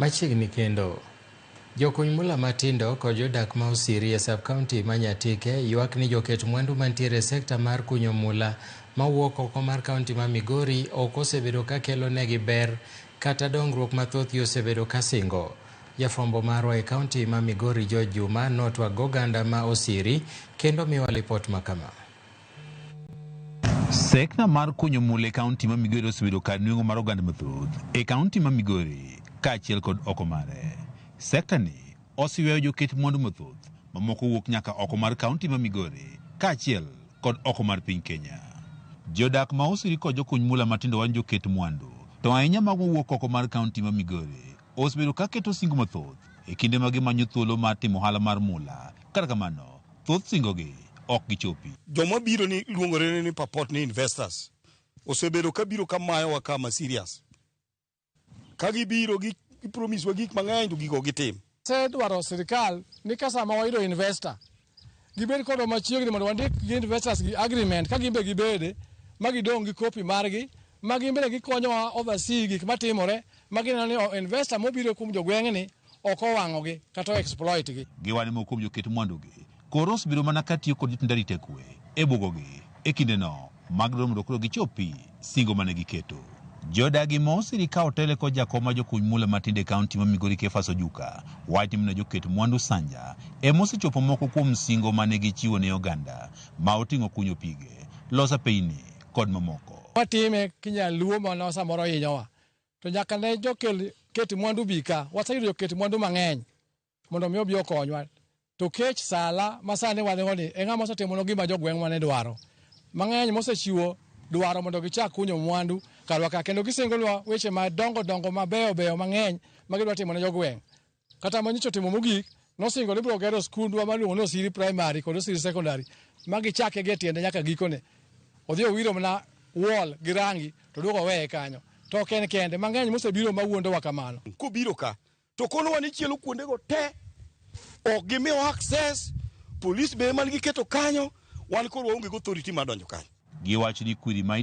Machiegni kendo, jokuny mula matindo kod jodak ma Osiri e sub-county ma Nyatike ywak ni joket mwandu mantiere e sekta mar kunyo mula mawuok oko mar kaunti ma Migori ok osebedo ka kelo negi ber kata dongruok ma thothgi osebedo ka singo. Jafwambo marwa e kaunti ma Migori George Juma notwak goganda ma Osiri kendo miwa lipot ma kama. Sekta mar kunyo mula e kaunti ma Migori osebedo kar nweng'o mar oganda mathoth e kaunti ma Migori kaachiel kod oko mare. Sekta ni oseywayo joket mwandu mathoth mamoko wuok nyaka oko mar kaunti ma Migori kaachiel kod oko mar piny Kenya. Jodak ma Osiri kod jokuny mula matindo wan joket mwandu to ahinya mago mawuok oko mar kaunti ma Migori osebedo ka keto singo mathoth e kinde ma gimanyo thuolo mar timo ohala mar mula. Kata kamano, thoth singogi ok gichopi. Joma biro ni luongore ni purport ni investors osebedo ka biro ka mayowa kama serious. Ka gibiro gi promise wa gik mang'eny to gigo gitim. Dwaro sirikal ni ka sama wayudo investor gibed kodwa machiegni mondo wandik gi investors gi agreement ka gin be gibede ma gidong' gi kopi margi ma gin bende gikonyowa oversee gik matimore ma gineno ni investor mobiro kuom jogweng'ni ok owang'ogi kata exploit gi. Giwani moko kuom joket mwandugi koro osebedo mana ka tiyo kod jotend arita kwe e bugogi e kindeno mag dwaro mondo koro gichopi singo mane giketo. Jodagi ma Osiri ka otele kod jakom ma jokuny mula matindo e kaunti ma Migori Kefas Ojuka wacho ni mana joket mwandu Sanja ema osechopo moko kuom singo mane gichiwo ne oganda ma oting'o kunyo pige, loso apeyni kod mamoko. Watime kinyaluo mano samoro hinyowa to nyaka ne jokel ket mwandu bi ka waseyudo joket mwandu mang'eny mondo mi obi okonywa to kech sala ma sani wan ni e ng'ama osetimo gima jogweng'wa ne dwaro mang'eny mosechiwo dwaro mondo gichak kunyo mwandu karwa ka kendo gisingonwa weche madongo dongo mabeyo beyo mang'eny ma gidwa timo ne jogweng' kata manyicho otimo mogik nosingo ni biro gero skundwa maluongo ni Osiri Primary kod Osiri Secondary ma gichake gi e tiende nyaka gikone odhi owiro mana wall gi rangi to duogo oweye kanyo to ok en kende mang'eny mosebiro mawuondowa kamano. Kobiro ka to konowa ni chielo kuondego te ok gimiwa access polis be ema giketo kanyo wan koro waonge gi authority mar donjo kanyo. Giwacho ni kwiri ma